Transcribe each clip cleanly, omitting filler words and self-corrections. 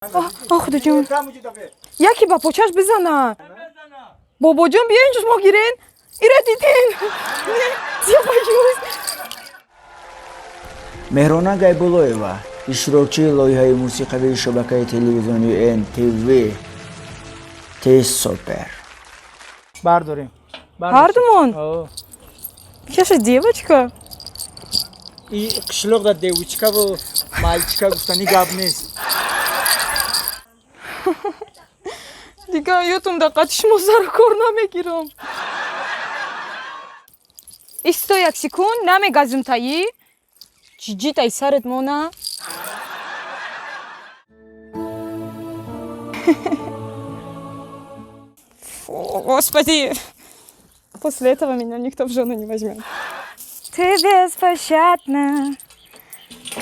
Худоҷон, яке ба почаш бизана. Бобоҷон, биё инҷо, мо гирен. Ира диден. Я боюсь. Меҳрона Гайбуллоева, иштирокчии лоиҳаи мусиқавии шабакаи телевизионии НТВ «Ти супер». Бардорем. Ҳардумон? Я же девочка. И қишлоқ да девочкаву мальчика гуфтани гап нест. Дига ётум да қати шумо сару кор намегирам. Исто, як секунд, намегазим таи. Ҷиҷи тай сарет мона. Фу, господи. После этого меня никто в жены не возьмет. Ты беспощадна,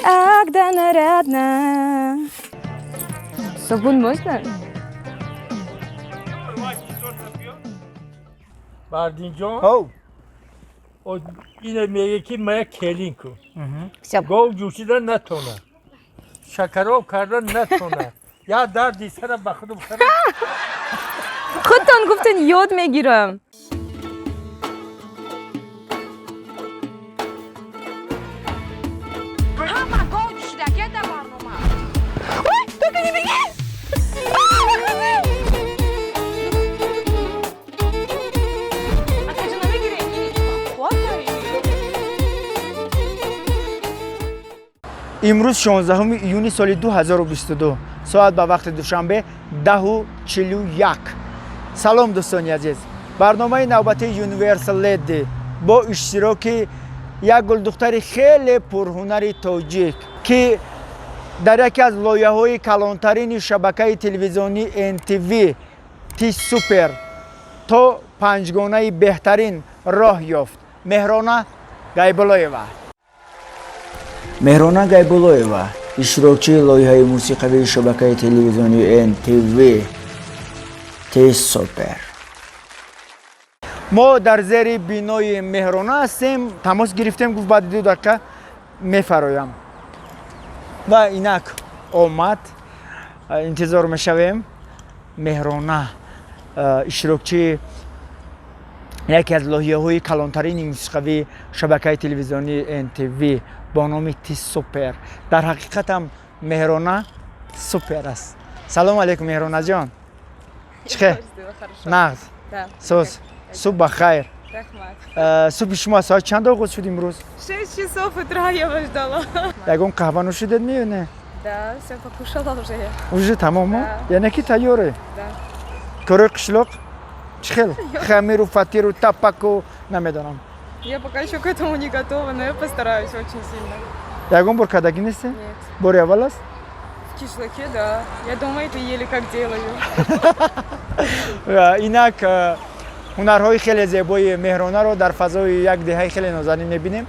когда нарядна. Собун можно? Бардинҷон. Ҳов. Ина меге, ки мая келин кун. Всё. Гов ҷӯшида натона, шакароб кардан натона, я дарди сара ба худум хара. Худтон гуфтен, ёд мегирам. Ҳама гов ҷӯшидагия дар барнома. Ой, только не беги! А, Акаҷон, намегирем? Қувват. Имрӯз 16 июни соли 2022, соат ба вақти Душанбе 10:41. Салом, дӯстони азиз! Барномаи навбатии Universal Lady бо иштироки як гулдухтари хеле пурҳунари тоҷик, ки дар яке аз лоиҳаҳои калонтарини шабакаи телевизионии НТВ «Ти супер» то панҷгонаи беҳтарин роҳ ёфт, Меҳрона Гайбуллоева. Меҳрона Гайбуллоева, иштирокчии лоиҳаи мусиқавии шабакаи телевизионии НТВ «Ти супер». Мо дар зери бинои Меҳрона ҳастем. Тамос гирифтем, гуфт, баъди 2 дақиқа мефароям, ва инак омад. Интизор мешавем. Меҳрона, иштирокчии яке аз лоиҳаҳои калонтарини мусиқавии шабакаи телевизионии НТВ бо номи «Ти супер». Дар ҳақиқатам меҳрона супер аст. Салому алейкум, Меҳронаҷон! Чӣ хел, нағз? Соз, субҳ ба хайр. Субҳи шумо аз соат чанд оғоз шуд имрӯз? 6 часов утра я вас ждала. Ягон қаҳва нӯшидед ми ё не? Да, все покушала уже я. Уже тамомо? Да. Яъне ки тайёре? Да. Корои қишлоқ чӣ хел, хамиру фатиру тапаку намедонам? Я пока еще к этому не готова, но я постараюсь очень сильно. Ягон бор кардагӣ несте? Нет. Бори аввал аст? В кишлаке, да. Я дома это еле как делаю. Инак ҳунарҳои хеле зебои Меҳронаро дар фазои як деҳаи хеле нозанин мебинем.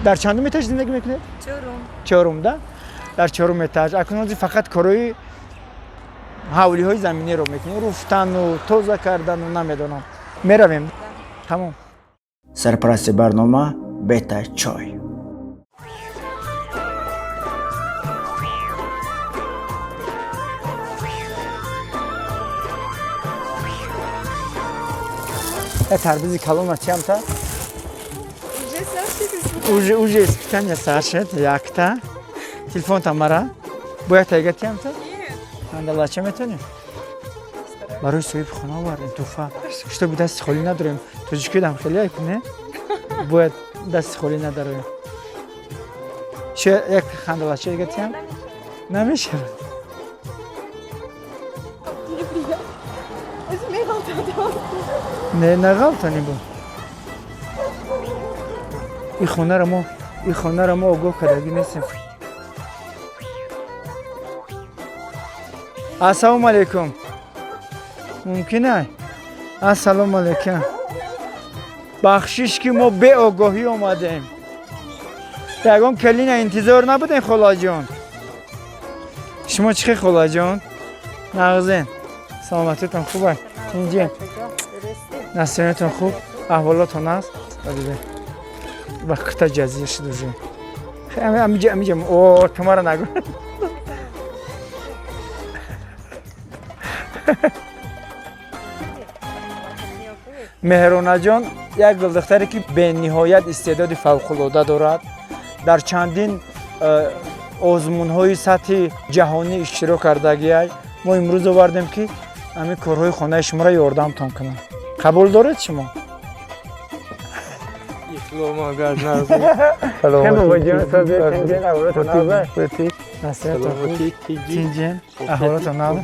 Дар чандум этаж зиндагӣ мекунед? Чорум. Чорум, да, дар чорум этаж. Акнун ҳозир фақат корои ҳавлиҳои заминиро мекунем, руфтану тоза кардану намедонам. Меравем, тамом. Сарпарасти барнома «Бета чой». Тарбизи калона чиамта? Уже сар. Уже испытание сар шуд. Якта телефонта мара бояд тайга тиамта андалача метонем. Барои соҳиби хона овардем туҳфа, чтобы дасти холӣ надорем. Тоҷикидам хеле якне бояд дасти холӣ надароем. Шо як хандалача дига тиям намешавад. Не, нағалтани бо. И хонаро мо огоҳ кардагӣ нестем. Ассалому алайкум, мумкин ай? Ассалому алайкум, бахшиш, ки мо беогоҳӣ омадем. Ягон келина интизор набудем. Холаҷон, шумо чӣ хел, холаҷон? Нағзен, саломатитон хуб ай? Инҷи настроениятон хуб, аҳволотон аст? Ва курта ҷазир шуд уже. Амиҷа, амиҷа, о, тумара нагу. Меҳронаҷон як гулдухтаре ки бениҳоят истеъдоди фавқулода дорад, дар чандин озмунҳои сатҳи ҷаҳонӣ иштирок кардагиай. Мо имрӯз овардем, ки ҳамин корҳои хонаи шуморо ёрдамтон кунам. Қабул доред шумо? Ислом агар нағз. Тинҷен, аҳолатон нағз,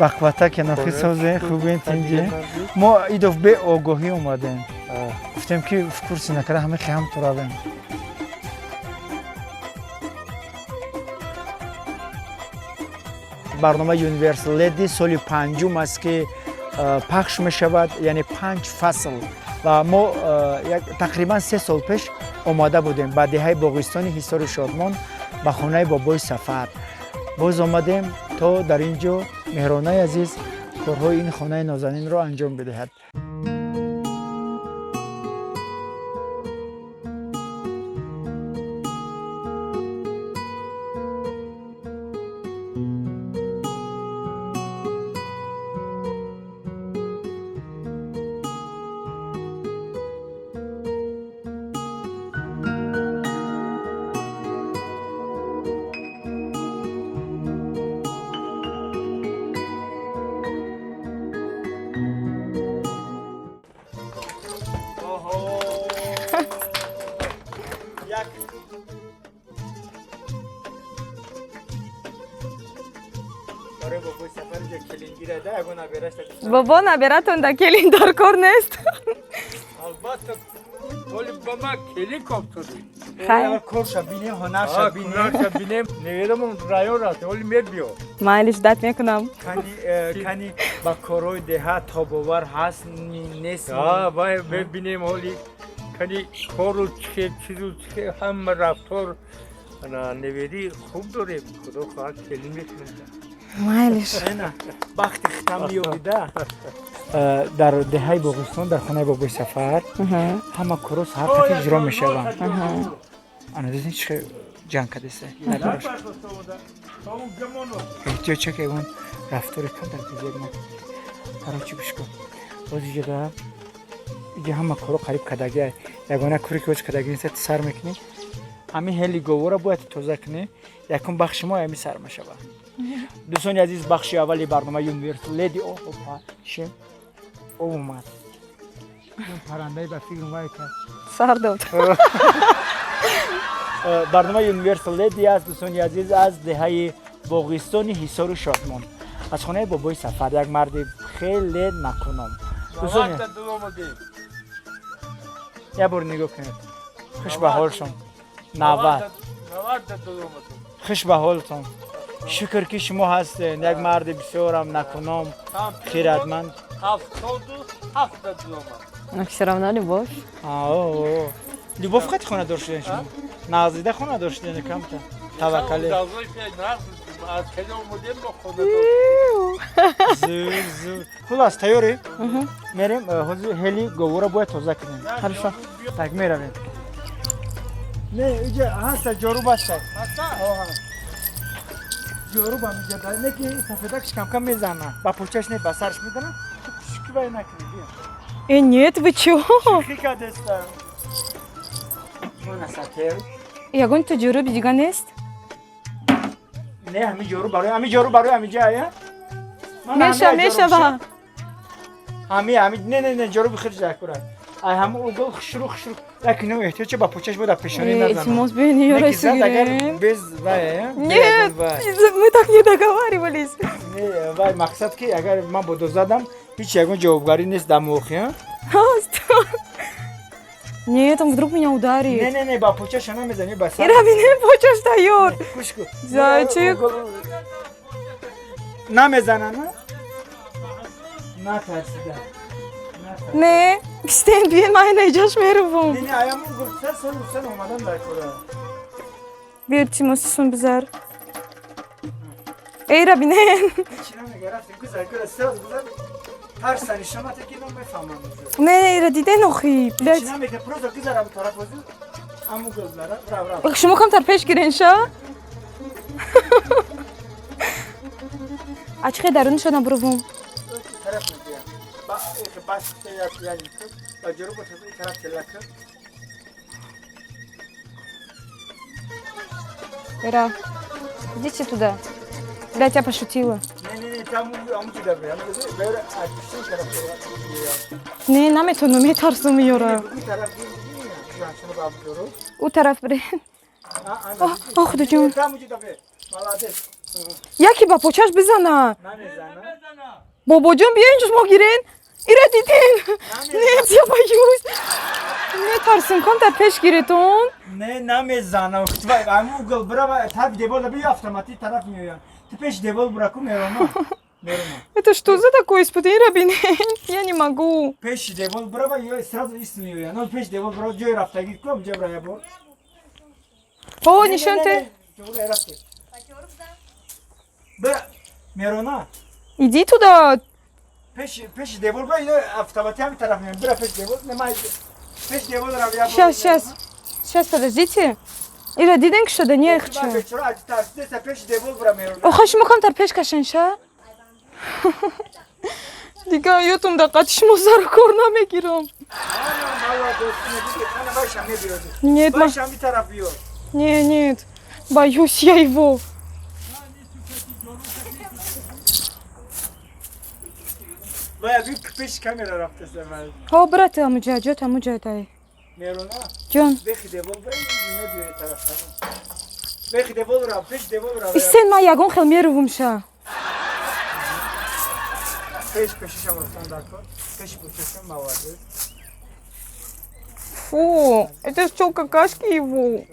бақвата кенофи созе, хубен, тинҷен. Мо идоф беогоҳӣ омадем, гуфтем ки в курсе накарда ҳама хиҳам туравем. Барномаи Universal Lady соли панҷум аст, ки пахш мешавад, яъне 5 фасл. Ва мо тақрибан 3 сол пеш омада будем ба деҳаи Боғистони Ҳисори Шодмон, ба хонаи бобои Сафар. Боз омадем, то дар ин ҷо Меҳронаи азиз корҳои ин хонаи нозанинро анҷом бидиҳад. Бобо, набиратон да келин дар кор нест. Албатта, ҳоли ба ма келин кофтодӣ. Корша бинем, ҳунарша бинем. Ҳунарша бинем. Неведомам, район рафт, ҳоли мебиё. Майлиш, дат мекунам. Кани, ба корҳои деҳа тобовар ҳаст, нест? Вай мебинем ҳоли, кани кору чихе, чизу чихе, ҳама рафтор. Ана неверӣ хуб дорем, худо хоҳад, келин мекунем. Майлиш. Бахти хитам меёбида. Дар деҳаи Боғистон, дар хонаи бобои Сафар ҳама корҳо саҳар қати иҷро мешаванд. Ана дидин, чӣ ҷанг кардеста? Эҳтиёт чак, ягон рафтори кам дар безеб накунед. Короче, гӯш кун, боз иҷода иҷа ҳама корҳо қариб кардагиай, ягона коре ки ҳоз кардагӣ нест, сар мекунӣ ҳамин ҳели говора бояд тоза кунӣ. Якум бахши мо ҳамин сар мешавад. Дӯстони азиз, бахши аввали барномаи Universal Lady. Опа, шем омад паррандаи, ба фикрум вай кард. Сар дод. Барномаи Universal Lady аст, дӯстони азиз, аз деҳаи Боғистони Ҳисору Шодмон, аз хонаи бобои Сафар, як марди хеле накуном. Як бор нигоҳ кунед, хуш ба ҳолшон, 90. Хуш ба ҳолтон, шукр, ки шумо ҳастед, як марди бисёрам накуном, хиратманд. Все равно любовь. Любовь қати хонадор шуден шумо? Нағзида хонадор шуден, камта таваккале. Зур, зур. Хулас, тайёрӣ? Мерем, ҳозир ҳели говора бояд тоза кунем. Хорошо. Так, меравем. Не, иҷа ҳаста, ҷоруб ҳаста. Ҷоруб ҳам иҷа, не ки сафедакш камкам мезана. Ба почаш не, ба сарш медана. Шуки вай накунӣ, биё. Э, нет, вы чего? Шухӣ кардеста. Ягон ту ҷоруби дига нест? Не, ҳамин ҷоруб барои ҳамин, ҷоруб барои ҳамин ҷа, я? Меша, мешава. Ҳами, ҳами, не, не, не, ҷоруби хеле ҷакура. Ай ҳама угол хушру, хушру. Як ино эҳтиёҷ ба почаш бода пешонӣ назанам. Илтимос, бин, ёра сигирем. Без вай, Нет, мы так не договаривались. Не, вай мақсад ки агар ман бодо задам, ҳеҷ ягон ҷавобгарӣ нест дар муохи, Ҳаст. Нет, он вдруг меня ударит. Не, не, не, ба почаша намезани, ба сар. Ира, бинем, почаш тайёр. Гӯш кун. Зайчик. Намезана, на? Натарсида. Не, кистен, биен, ман ина иҷош мерувум. Не, не, аям гуфта, сар гуфтан омадан дар кора. Биё, илтимосисон бизар. Эйра бинен. Ҳеҷ намега, рафтем, гузар, гузар, сразу гузар. Тарса нишонате ки ино мефаҳмам. Не, эйра диден охи, блядь. Ҳеҷ намега, просто гузар аму тараф озу. Аму гузара, рав, рав. Шумо камтар пеш гирен, ша? А чихе дарунашона бурувум? Тараф мебия. Ба бас я ба ҷуру ба тараф телак. Ира, идите туда. Я тебя пошутила. Не, не, там амуҷи да бе. Бер а тараф. Не, наметонам, метарсум ёра. Тараф. У тараф бре. О, Худоҷон. Молодец. Яке ба почаш бизана. Намезана. Бобоҷон, биё инҷо мо гирен. Ира диден. Нет, я боюсь. Метарсим, камтар пеш гиретон. Не, намезана. Аму угол бра, тараф девол би автомати тараф меоян. Ту пеш девол бра ку мерона. Мерона. Это что за такое испытание, Рабин? Я не могу. Пеш девол бра ё сразу ис меоян. Ну пеш девол бра ҷой рафтагӣ ку ҷой бра я бор. О, нишонте. Бра мерона. Иди туда. Пеш пеш девол бра ино автомати ҳами тараф меоян. Бра пеш девол не пеш девол ра я. Сейчас, сейчас. Сейчас, подождите. Ира, диден ки шуда не хочу. Охо, шумо камтар пеш кашен ша? Дига ётум да қати шумо сару кор намегирам. Нет, ма... Не, нет. Боюсь я его. О, брат, амуҷа, ҷот амуҷа дай. Ҷон. Истен ма ягон хел мерувум ша. Фу, это что, какашки его?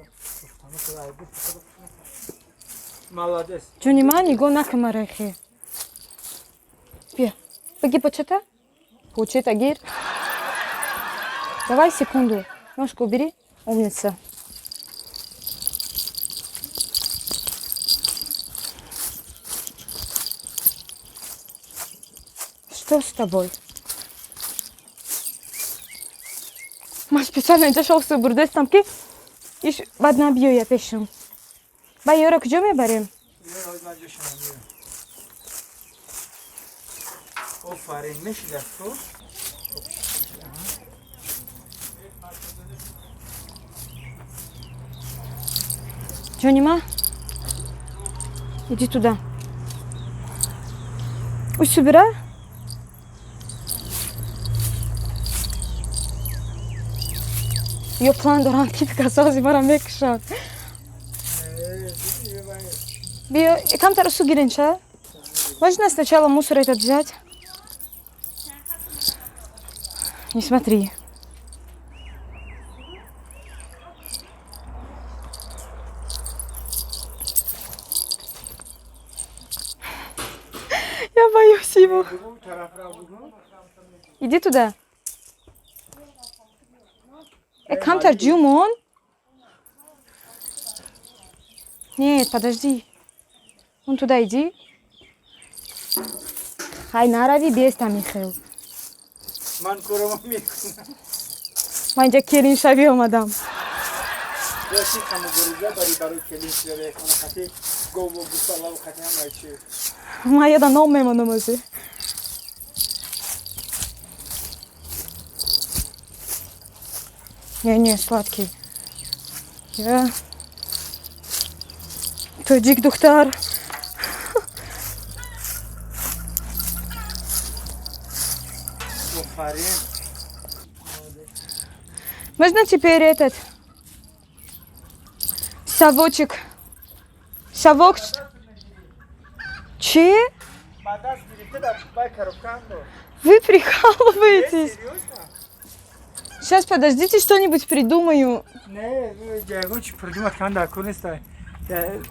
Молодец. Ҷони ман, нигоҳ накун марахе. Бия, баги почета? Почета гир. Давай секунду. Ножку убери. Умница. Что с тобой? Ма специально инҷа шохсу бурдестам ки иш бад набиёя пешам. Ба ёра куҷо мебарем? Офарин, мешидаст ку? Ҷони ма, иди туда. Усю бира? Ё план дорам ки касози мара мекушанд. Биё, камтар усу гирен ша? Можно сначала мусор этот взять? Не смотри. Я боюсь его. Иди туда. Камтар ҷумон. Нет, подожди. Вон туда иди. Хай нарави без там Михаил. Ман корама мекунам. Ман инҷа келин шавӣ омадам. Яши камугуриза бари барои келин шавӣ хона хати гову гусалаву хати ҳамаи чи. Ман яда ном мемонам ози. Не, не, сладкий. Я тоҷик духтар. Офарин. Можно теперь этот совочек? Совок? Че? Вы прикалываетесь? Сейчас, подождите, что-нибудь придумаю. Не, ягон чи придумать кан дар кор нест.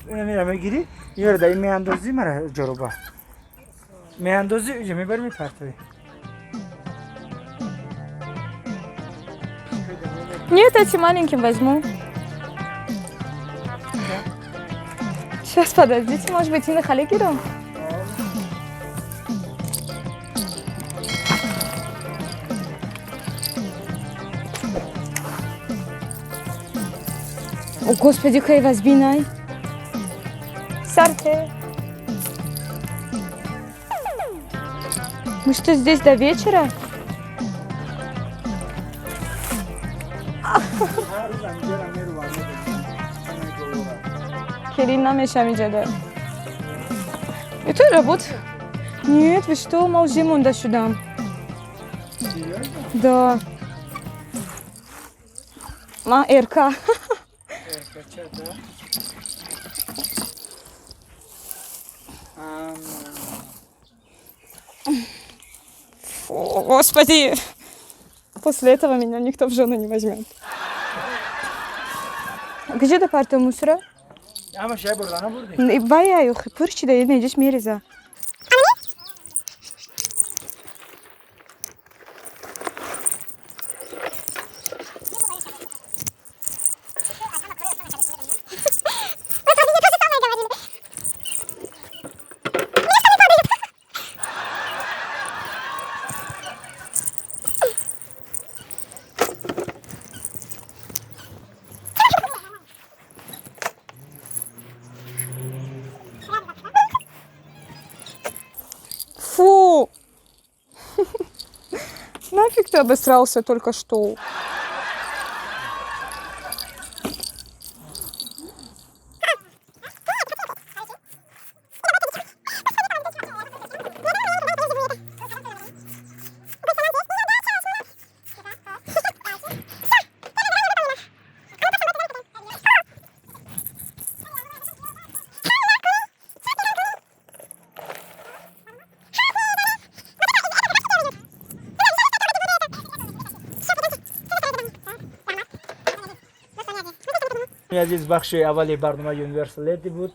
Мегирӣ, ёра дар ин меандозӣ мара ҷоруба. Меандозӣ, иҷа мебарӣ мепартовӣ. Нет, эти маленьким возьму. Сейчас, подождите, может быть, и на халигеру? О, Господи, хай вас бинай. Сарте. Мы что, здесь до вечера? Келин намешам иҷада. Это работа. Нет, вы что, ма уже монда шудам. Да. Ма РК. Фу, господи! После этого меня никто в жену не возьмет. Где до парта мусора? Ама шай бурда набурдӣ? Вай, пурчида, неҷиш мереза. Фу! Нафиг ты обосрался только что? Азиз, бахши аввали барномаи Universal Lady буд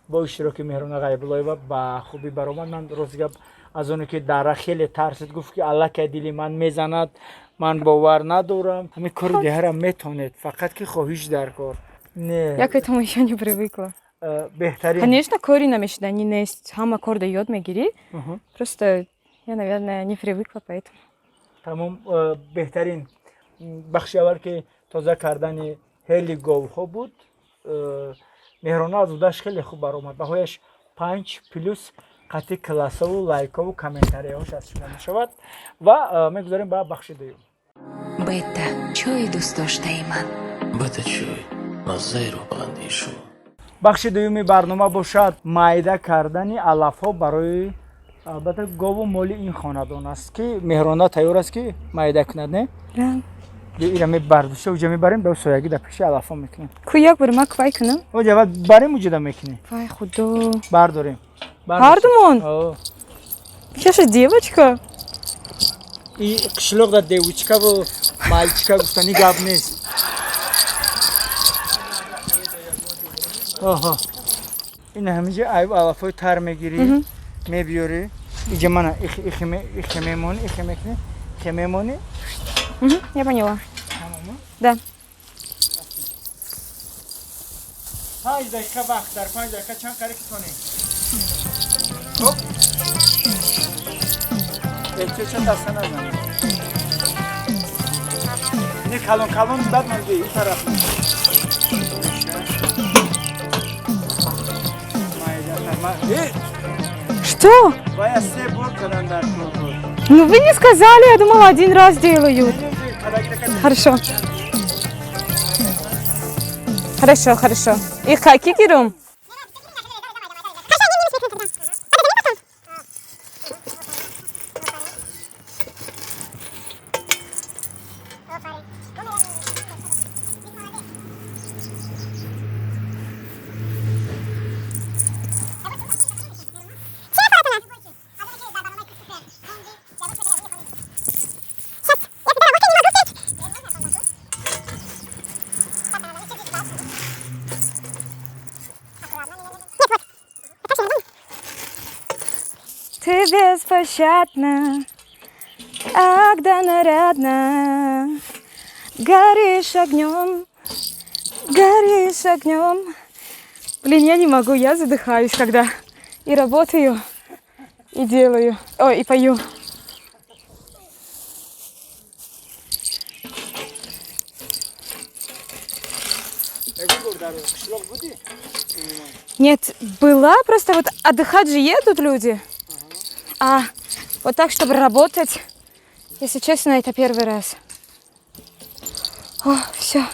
бо иштироки Меҳрона Ғайбуллоева. Ба хубӣ баромад. Ман рост гап, аз оне ки дара хеле тарсид, гуфт ки аллакай дили ман мезанад, ман бовар надорам, ҳамин кори диҳара метавонед, фақат ки хоҳиш дар кор не. Я к этому еще не привыкла. Беҳтарин. Конечно, кори намешидани нест, ҳама кор да ёд мегирӣ. Просто я, наверное, не привыкла, поэтому. Тамом, беҳтарин. Бахши аввал ки тоза кардани ҳели говҳо буд, Меҳрона аз удаш хеле хуб баромад. Баҳояш 5 плюс, қатъи классову лайкову комментарияҳош аз шумо мешавад ва мегузарем ба бахши дуюм. Бета чойи дӯстдоштаи ман. Бета чой, маззаи рӯҳбаландии шумо. Бахши дуюми барнома бошад майда кардани алафҳо барои албатта гову моли ин хонадон аст, ки Меҳрона тайёр аст ки майда кунад, не? Ира мебардошта уҷа мебарем, ба соягӣ дар пеши алафҳо мекунем. Ку як бор ма квай кунам. Оҷа аввал барем, уҷада мекунем. Вай, худо. Бардорем. Ҳардумон? Я же девочка. И қишлоқ дар девочкаву мальчика гуфтани гап нест. Оҳо, ин ҳаминҷа айб алафҳои тар мегирӣ, мебиёрӣ иҷа, мана ихе мемонӣ, ихе мекунӣ, ихе мемонӣ. Я поняла. Да. 5 дақиқа вақт, дар 5 дақиқа чанд қари ки тонӣ. Хоп, эҳтиёт, чанд даста назан. Не, калон калон, баъд ман ин тараф. Что? Вая се бор кардан дар кор буд. Ну вы не сказали, я думала, один раз делают. Хорошо. Хорошо, хорошо. И хаки гирум? Ты беспощадна, когда нарядна, горишь огнем, горишь огнем. Блин, я не могу, я задыхаюсь, когда и работаю, и делаю, ой, и пою. Нет, была просто вот отдыхать же едут люди. А Вот так, чтобы работать, если честно, это первый раз. О, все.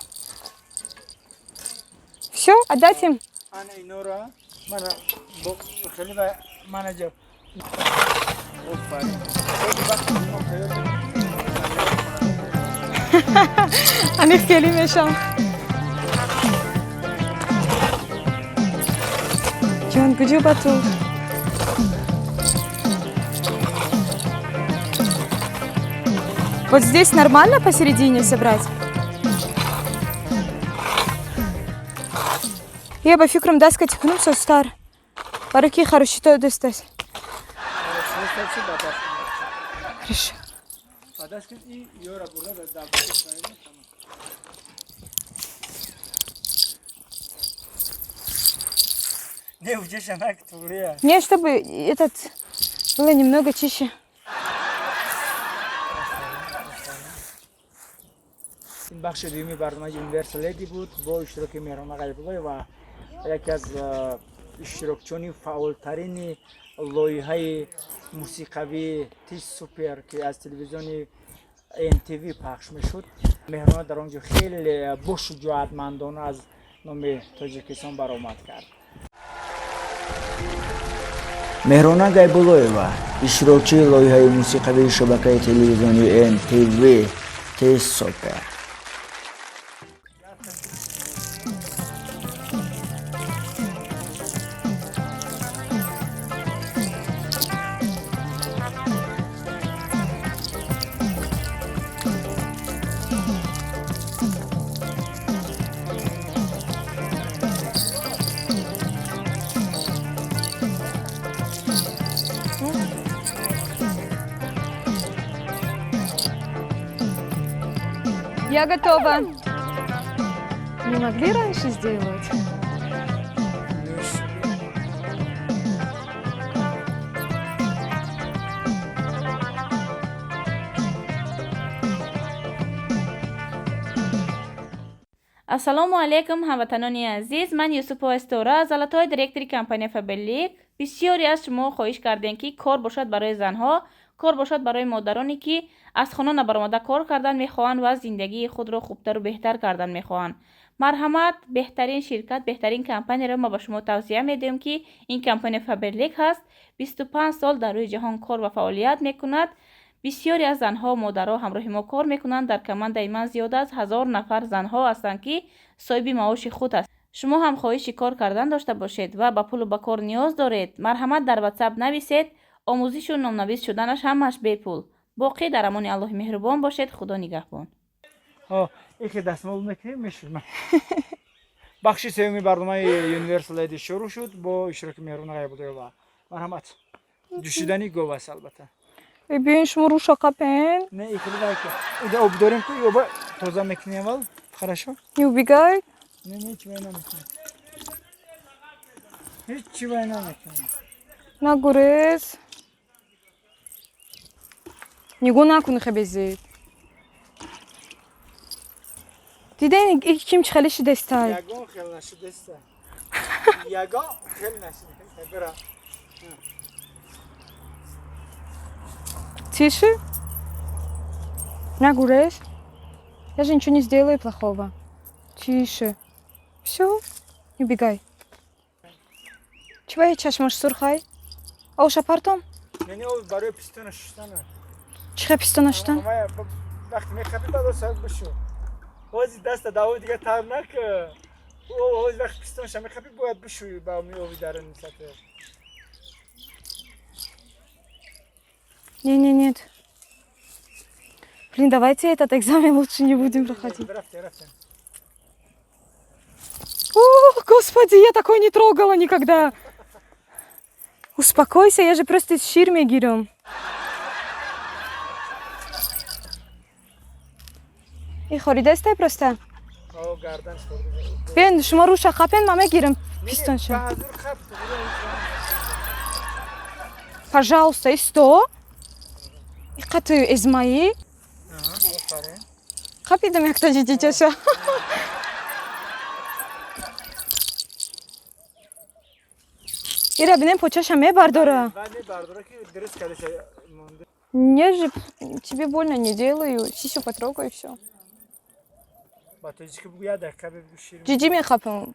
Все, отдать им? Ана инора мана хеле ва менеҷер. Офарин. Аних кели мешам. Ҷон, куҷо ба ту? Вот здесь нормально посередине собрать? Я ба фикрам даст кати кунум состар. Бараки хороший то дастас. Хорошо. Не, уҷаша нак тугрия. Не, чтобы этот было немного чище. Ин бахши дуюми барномаи Universal Lady буд бо иштироки Меҳрона Ғайбуллоева, яке аз иштирокчиёни фаъолтарини лоиҳаи мусиқавии Тиш Супер, ки аз телевизиони НТВ пахш мешуд. Меҳрона дар он ҷо хеле бошуҷоатмандона аз номи Тоҷикистон баромад кард. Меҳрона Гайбуллоева, иштирокчии лоиҳаи мусиқавии шабакаи телевизионии НТВ Тиш Супер. Я готова. Не могли раньше сделать? Ассалому алайкум, ҳамватанони азиз. Ман Юсупова Ситора, золотой директори компания Фаберлик. Бисёре аз шумо хоҳиш кардем, ки кор бошад барои занҳо, кор бошад барои модароне, ки аз хона набаромада кор кардан мехоҳанд ва зиндагии худро хубтару беҳтар кардан мехоҳанд. Марҳамат, беҳтарин ширкат, беҳтарин компанияро ма ба шумо тавсия медиҳем, ки ин компания Фаберлик ҳаст. 25 сол дар рӯи ҷаҳон кор ва фаъолият мекунад. Бисёре аз занҳо, модаро ҳамроҳи мо кор мекунанд. Дар командаи ман зиёда аз 1000 нафар занҳо ҳастанд, ки соҳиби маоши худ аст. Шумо ҳам хоҳиши кор кардан дошта бошед ва ба пулу ба кор ниёз доред, марҳамат, дар WhatsApp нависед. Омӯзишу номнавис шуданаш ҳамааш бепул. Боқӣ дар амони Аллоҳи меҳрубон бошед. Худо нигаҳбон. Яке дастмол мекунем, мешуд. Бахши сеюми барномаи Universal Lady шурӯъ шуд бо иштироки Меҳрона Ғайбуллоева. Марҳамат. Ҷӯшидани гов аст, албатта. Биёин, шумо руша қапен. Не, икли. Ида об дорем ку, оба тоза мекунем аввал. Хорошо? Не убегай. Не, не, ҳеҷ вай намекунем. Ҳеҷ вай намекунем. Нагурез. Нигоҳ накун, хебезид. Диден, ким чӣ хеле шидестай? Ягон хел нашидеста. Ягон хел нашидеста. Бира. Тише. Нагурез. Я же ничего не сделаю плохого. Тише. Все, не убегай. Чего чашмаш сурхай? Оша партом? Не, не, барои пистона шуштана. Чихе пистона шуштан? Вақти мехапи, баъд саг бишу. Ози даста давои дига тар нак. Ози вақти пистонша мехапи, бояд бишӯи ба ови даруни сатр. Не, не, нет. Блин, давайте этот экзамен лучше не будем проходить. О, господи, я такое не трогала никогда. Успокойся, я же просто шир мегирам. И хоридастай просто. Бен, шумо руша қапен, ма мегирам пистонша. Пожалуйста, исто. Иқату эзмаи. Қапидам якта ҷиҷичаша. Ира бинем, почаша мебардора. монда. Я же тебе больно не делаю. Сисю потрогаю, все. Ба тоҷикӣ бугӯ, як дақиқа бигӯ, шир. Ҷиҷи мехапам.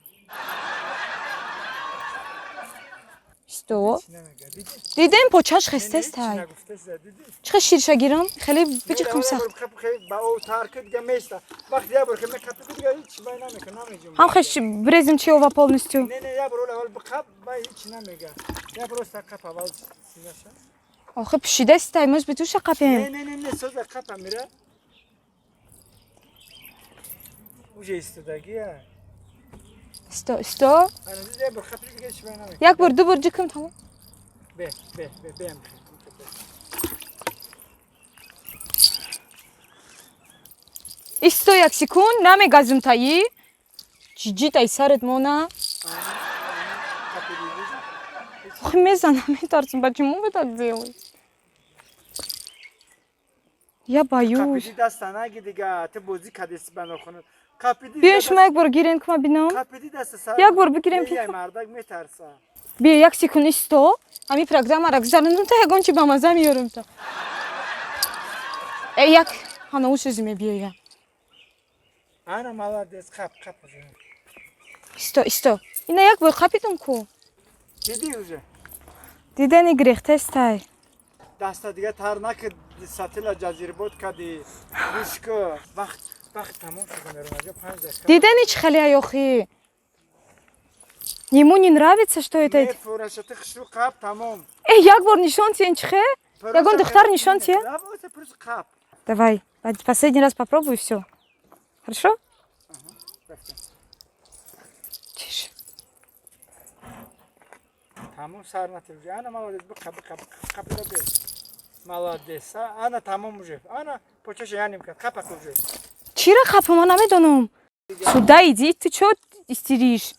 Что? Чӣ намега, дидӣ? Дидем, почаш Не, не, хестестай. ҳеч нагуфтеста, дидӣ? Чихе ширша гирам? Хеле биҷиқам Не, сахт. як бор қап хе- ба об тар ки дига меиста. Вақте як бор хе мекапи, дига ҳеч вай намекунад, намеҷунбад. Ҳам хеш брезим чи ова полностью. Не, не, як бор аввал биқап, баъд ҳеч намега. Як бор оста қап аввал синаша. Охе, пӯшидастай, может быть, уша Не, қапем. не, не, не, соза қапа мира. Уже истодагия. Сто, сто. Ана диди, як бор қапи, дига ҳеч вай намекунад. Як бор, ду бор ҷикм, тамом. Бе, бе, бе, беам. Исто як секунд, намегазим таи. Ҷиҷи тай сарет мона. Қапи диди. Охе, мезанам, метарсам. Почему вы так делаете? Я боюсь. Қапиди даста наги, дига ту бозӣ кардеси ба нохунат. Қапиди. Биён, шумо як бор гирен, ки ма бинам. Қапиди даста сар. Як бор бигирем. Не, мардак метарса. Биё, як секунд исто. Ҳами программаро гузарондум, та ягон чи ба маза меёрам та. Э, як ҳана ушези мебиёя. Ана, молодец, қап, қап уже. Исто, исто. Ина як бор қапидум ку. Диди уже. Дидани гирехтестай. Даста дига тар накард, сатила ҷазирбод кардӣ. Гӯш ку. Вақт, вақт тамом шуд, меронаҷо, 5 дақиқа. Дидани чӣ хеле аёхи. Ему не нравится, что это. Мефураша, ту хушрӯ қап, тамом. Э, як бор нишон тиен чихе? Ягон духтар нишон тие? Давайте просто қап. Давай, последний раз попробуй, все. Хорошо? Рафтем. Тише. Тамом, сар натир уже. Ана, молодец, биқа, биқа, биқа, қапида бе. Молодец. Ана, тамом уже. Ана, почаша яним кард. Қапак уже. Чира қапа, ман намедонам. Сюда иди, ты чё истеришь?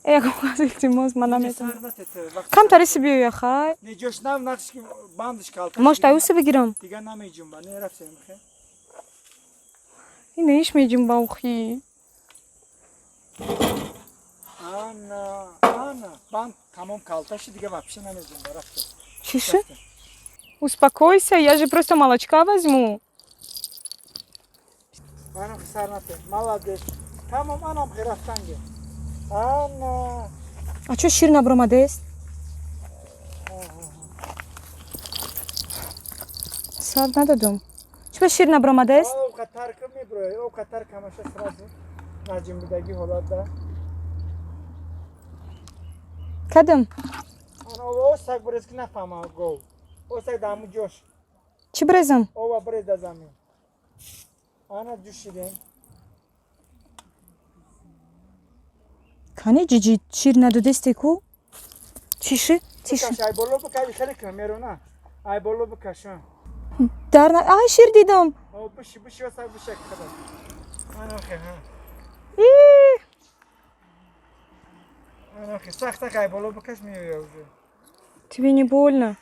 Э, ягон кас, илтимос, ман намедонам. Сар натир, вақт. Камтари си биёя, хай. Не, ҷош нав нақш ки бандиш калта. Может, аюса бигирам? Дига намеҷунба. Не, рафтем, хе. Ина иш меҷунба, охи. Ана, ана, банд тамом калта ши, дига вообще намеҷунба, рафтем. Чише? Успокойся, я же просто молочка возьму. Ана, сар натир. Молодец. Тамом, анам хе рафтанге. Ана. А чё шир набромадест? Сар нададум. Чӣ шир набромадест? Об қатар ки меброи, об қатар камаша сразу наҷимбидагӣ ҳолат да. Кадам? Ана, осак брез ки нафаҳма гов. Осак да ҳамун ҷош. Чӣ брезам? Ова брез да замин. Ана, ҷӯшидем. Кани ҷиҷи, шир надодесте ку? Тише, тише. Бикаш, ай боло бикаш, хеле ки мерона. Ай боло бикаш. А. Дар на... Ай, шир дидам. О, биши, биши, осак бишак хабар. Ана хе, ҳа. И, Ана хе, сахт сахт ай боло бикаш, меоя уже. Тебе не больно?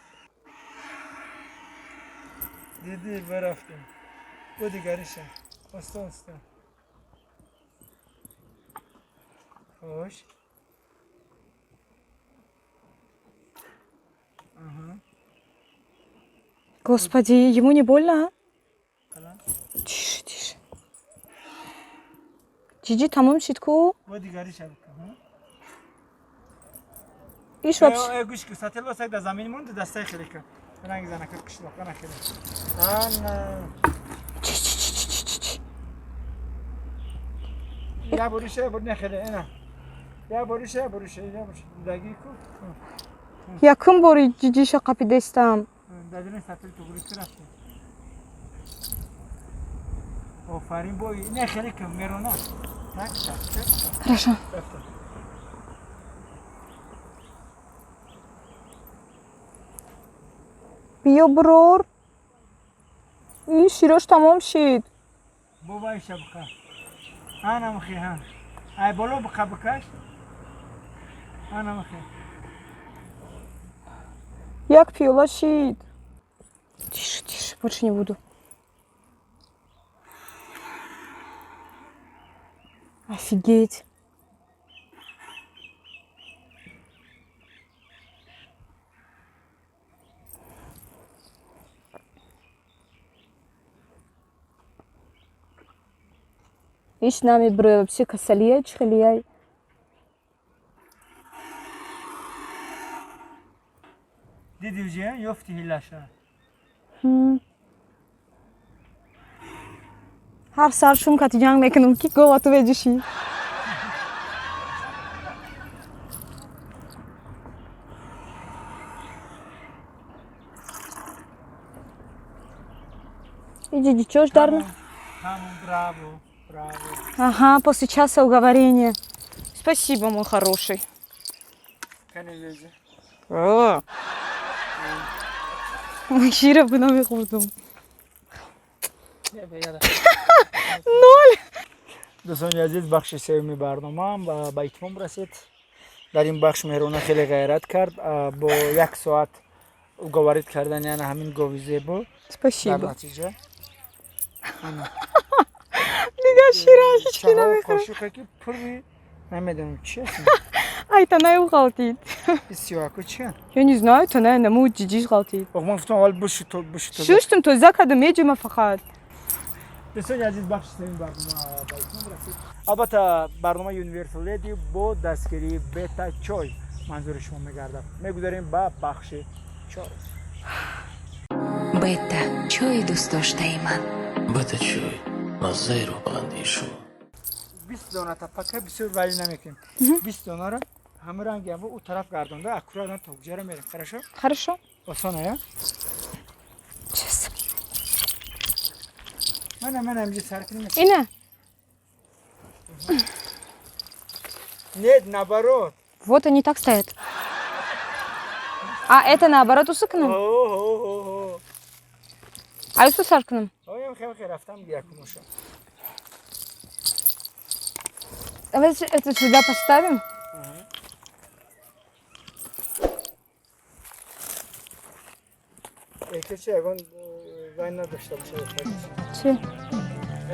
Диди, барафтем. Бо дигариша. Оста, оста. Хош. Аҳа. Господи, ему не больно, а? Ала. Тише, тише. Ҷиҷи тамом шид ку? Бо дигариша бикун. Ҳа? Иш вообще. Э, гӯш ку, сатил басак да замин монда, дастаи хеле ку. Ранг занака қишлоқ, ана хеле. Ана. Чи, чи, чи, чи, чи, чи, чи. Я бориша, я бор не хеле, ана. Я бориша, я бориша, я бориша. Даги ку. Якум бори ҷиҷиша қапидестам. Дадини сатил туғри ку рафтем. Офарин, бой, не хеле ку, мерона. Так, так, так. Так. Хорошо. Рафтем. Биё, брор. Ин широш тамом шид. Бо вайша биқа. Ана мхе, ҳа. Ай боло биқа, бикаш. Ана мхе. Як пиёла шид. Тише, тише, больше не буду. Офигеть. Ҳеч намебурӯя, вообще касалияй, чӣ хелияй. Диди уже, ёфти ҳилаша. Ҳар сар шум кати ҷанг мекунам, ки гова ту беҷушӣ. Иди, чё ж дарно? Тамом, браво, браво. Ага, после часа уговорения. Спасибо, мой хороший. Кане ҷоиза. О. Ман шира бина мехӯрдум. Ноль. Дӯстони азиз, бахши сеюми барномаам ба итмом расид. Дар ин бахш Меҳрона хеле ғайрат кард, бо як соат уговорить кардани ана ҳамин гови зебо. Дар Спасибо. натиҷа Дига шира ҳеч ки чаҳор намехӯрад. қошиқе ки пурри намедонам чи аст. Ай, танаи ӯ ғалтид. Сиёҳаку чи? Я не знаю, танаи наму ҷиҷиш ғалтид. Ох, ман гуфтам аввал буши то буши то. Шуштум, тоза кардам, меҷума фақат. Дӯстони азиз, бахши сеюми барнома ба итмом расид. Албатта, барномаи Universal Lady бо дастгирии Бета Чой манзури шумо мегардад. Мегузарем ба бахши чорум. Бета, чойи дӯстдоштаи ман. Бета чой, маззаеро ба андешу. 20 дона тапака бисёр валӣ намекунем. 20 донаро ҳама ранги ҳаво ӯ тараф гардонда, аккуратно то куҷара мерем. Хорошо? Хорошо. Осона, я? Сейчас. Мана инҷа сар кунем. Ина. Нет, наоборот. Вот они так стоят. А это наоборот усыкнем? О-о-о-о. А юсу саркнем? Оям хел хел рафтам якумуша. Давайте это сюда поставим. Эҳтиёт, ягон вай надошта бошад. Чи?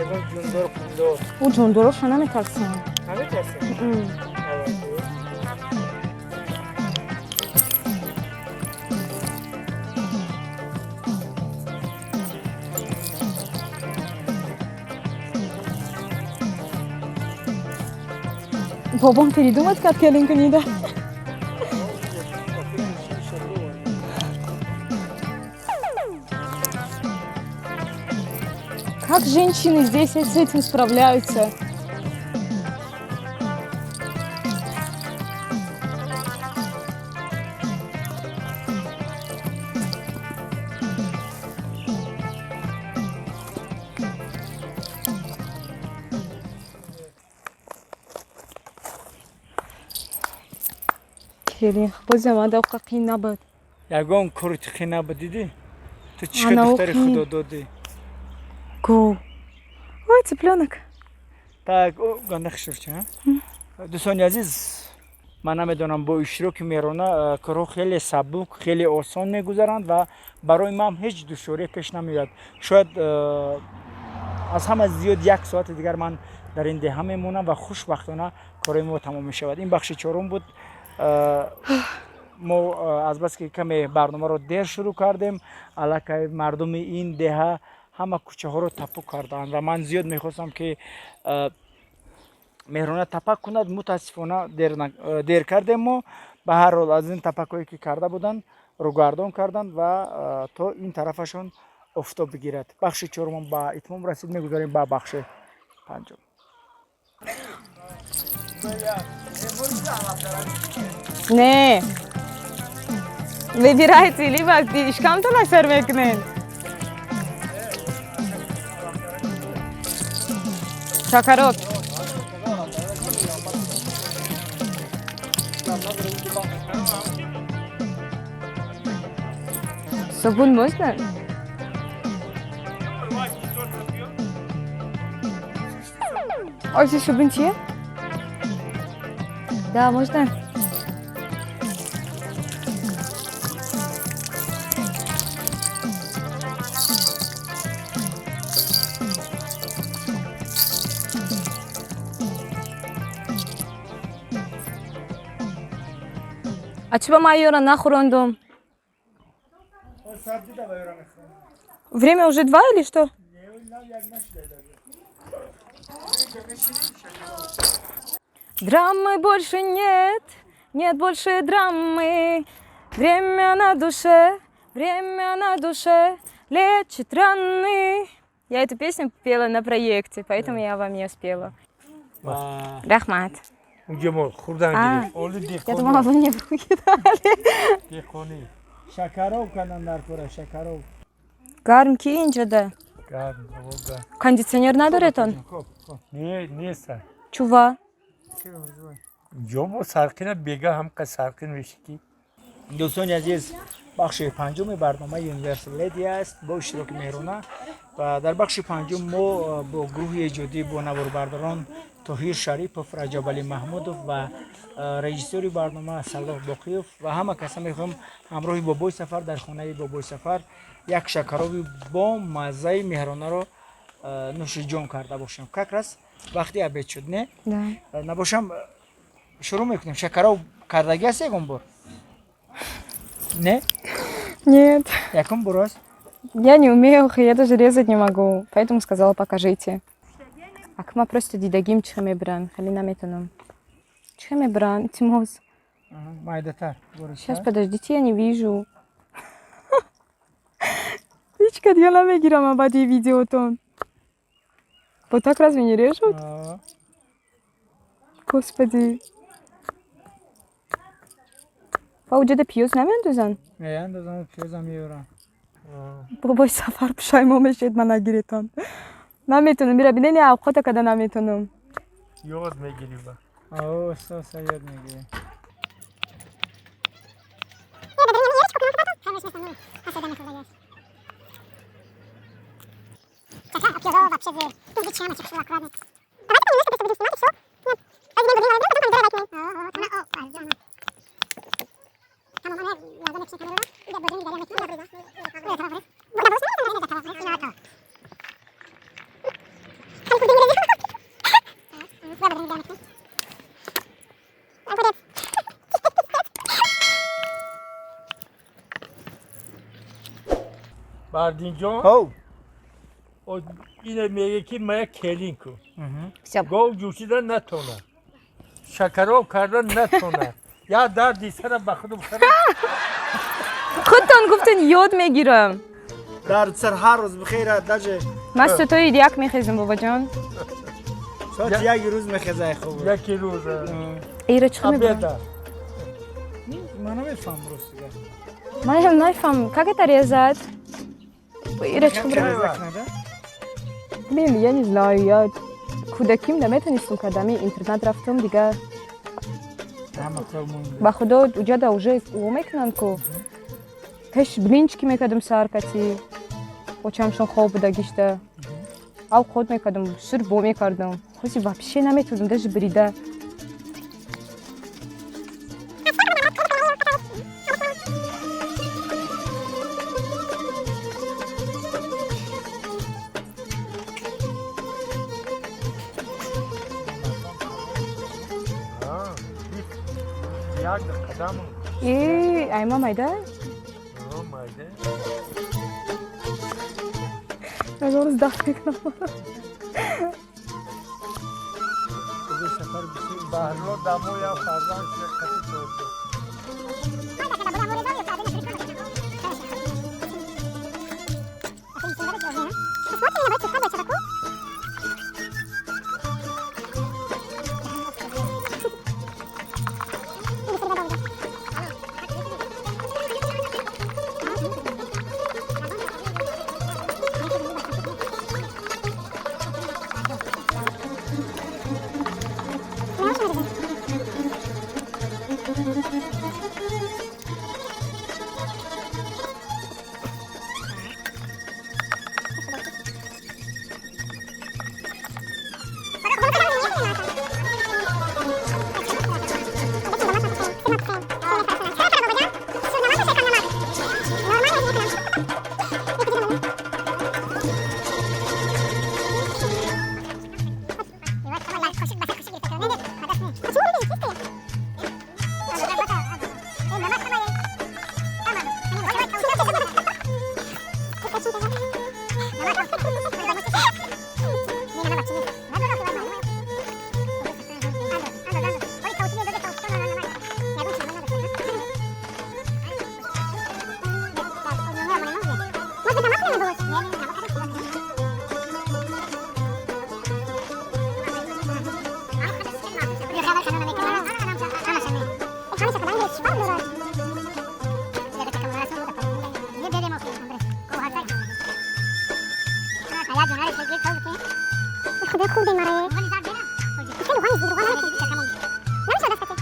Ягон ҷундор пундор. Ӯ ҷондороша наметарсам. Наметарсем? Бобом передумать кард келин кунида. Как женщины здесь с этим справляются? Келин, бозам ада оққа қиин набуд. Ягон кори ту қин набуд, дидӣ? Ту чӣ Ана духтари оқин. худо додӣ. Го. Ой, цыпленок. Так, о, ганда хушурча. Дӯстони азиз, ман намедонам, бо иштироки Меҳрона корҳо хеле сабук, хеле осон мегузаранд ва барои ман ҳеҷ душворие пеш намеояд. Шояд аз ҳама зиёд як соати дигар ман дар ин деҳа мемонам ва хушбахтона корои мо тамом мешавад. Ин бахши чорум буд. Мо азбаски каме барномаро дер шурӯъ кардем, аллакай мардуми ин деҳа ҳама кӯчаҳоро тапук карданд ва ман зиёд мехостам, ки Меҳрона тапак кунад. Мутаассифона, дер кардем мо. Ба ҳар ҳол, аз ин тапакҳое ки карда буданд, рӯгардон карданд ва то ин тарафашон офтоб бигирад. Бахши чорумон ба итмом расид, мегузарем ба бахши панҷум. Не. Выбирайте, либо ишкамтона сар мекунед. Шакарот. Собун можно? Ой, собун чие? Да, можно? А чӣ ба ман ёра нахӯрондум? Время уже 2 или что? Драмы больше нет, нет больше драмы. Время на душе, время на душе лечит раны. Я эту песню пела на проекте, поэтому я вам ее спела. Рахмат. Унҷо мо хурдан А, гирифт. Оли Я думала, деҳқони. вы мне в руки дали. Деҳқонӣ. Шакароб кардан дар кора, шакароб. Гарм ки инҷода? Гарм, ҳаво гарм. Кондиционер надоретон? Хоб, хоб. Не, неста. Чува? Инҷо мо сарқина бега ҳам қа сарқин меши ки. Дӯстони азиз, бахши панҷуми барномаи Universal Lady аст бо иштироки Меҳрона ва дар бахши панҷум мо бо гурӯҳи эҷодӣ, бо наворбардорон Тоҳир Шарипов, Раҷабалӣ Маҳмудов ва режиссёри барнома Салоҳ Боқиёв ва ҳама каса мехоҳем ҳамроҳи Бобои Сафар дар хонаи Бобои Сафар як шакароби бо маззаи Меҳронаро нӯши ҷон карда бошем. Как раз вақти обед шуд, не? Да. Набошам, шурӯъ мекунем. Шакароб кардагӣ аст ягон бор? Не? Нет. Якум бор аст? Я не умею, я даже резать не могу. Поэтому сказала, покажите. Акма просто дидагим чихе мебран, хали наметонам. Чихе мебран, тимоз. Майдатар. Сейчас, подождите, я не вижу. Ҳеч дига намегирам баъди видеотон. Вот так разве не режут? Господи. Ба уҷода пиёз намеандозанд? Меандозанд, пиёзам меёрам. Бобои Сафар пушаймо мешед, ман нагиретон. Наметонам, мира бинени авқота када наметонам. Ёд мегирӣ ба. Оста оста ёд мегирӣ. Бардинҷон, Ҳов. ина мега ки мая келин кун. Всё. Гов ҷӯшидан натона. Шакароб кардан натона. Я дарди сара ба худум сара. Худтон гуфтен ёд мегирам. Дард сар ҳар рӯз бихейра, даже Ман сутои як мехезам, бобаҷон. соати яки рӯз мехезай, хоб. Яки рӯз. Ира чихе мебран? Обеда. Ман намефаҳмам, рост дигар. Ман намефаҳмам, как это резать? Ира чихе мебран? Блин, я не знаю, я кӯдаким наметонистум кардам, интернат рафтум, дига ба худо уҷада уже ӯ мекунанд ку. Пеш блинчики мекардум саҳар кати, очамшон хоб буда гишта. Авқот мекардум, сир бо мекардум. Хоси вообще наметонам даже брида. Як қадам. И айма майда? Майда. Ягон рӯз дафт мекунам. Баҳрло дамо я фарзанд қати дошт. Хурдем маро. Хеле руғани руған намешад даст кате.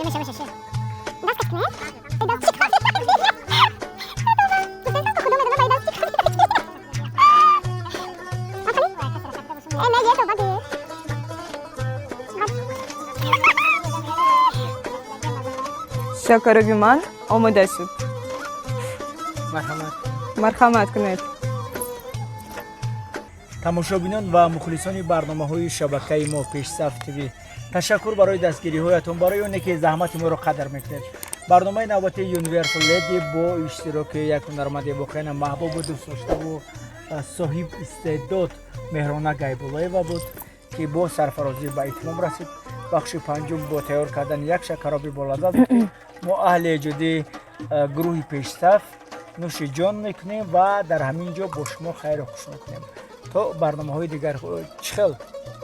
Меша, меша, ше. Даст кат кунем? Даст чӣ кор? Худо медонад, даст чӣ кор. Э, не, ето, бади. Шакароби ман омода шуд. Марҳамат. Марҳамат кунед. Тамошобинон ва мухлисони барномаҳои шабакаи мо Пешсаф ТВ, ташаккур барои дастгириҳоятон, барои оне ки заҳмати моро қадр мекунед. Барномаи навбатии Universal Lady бо иштироки як ҳунарманди воқеан маҳбубу дӯстдоштаву соҳиб истеъдод Меҳрона Гайбуллоева буд, ки бо сарфарозӣ ба итмом расид. Бахши панҷум бо тайёр кардани як шакароби болаззат буд, ки мо аҳли эҷодии гурӯҳи Пешсаф нӯши ҷон мекунем ва дар ҳамин ҷо бо шумо хайру хуш мекунем то барномаҳои дигар. Чӣ хел?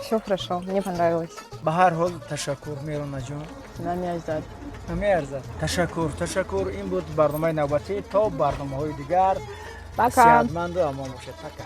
Все хорошо, мне понравилось. Ба ҳар ҳол, ташаккур, Меҳронаҷон. Намеарзад. Намеарзад. Ташаккур, ташаккур. Ин буд барномаи навбатӣ. То барномаҳои дигар Пока. сеҳатманду амон бошед. Пока.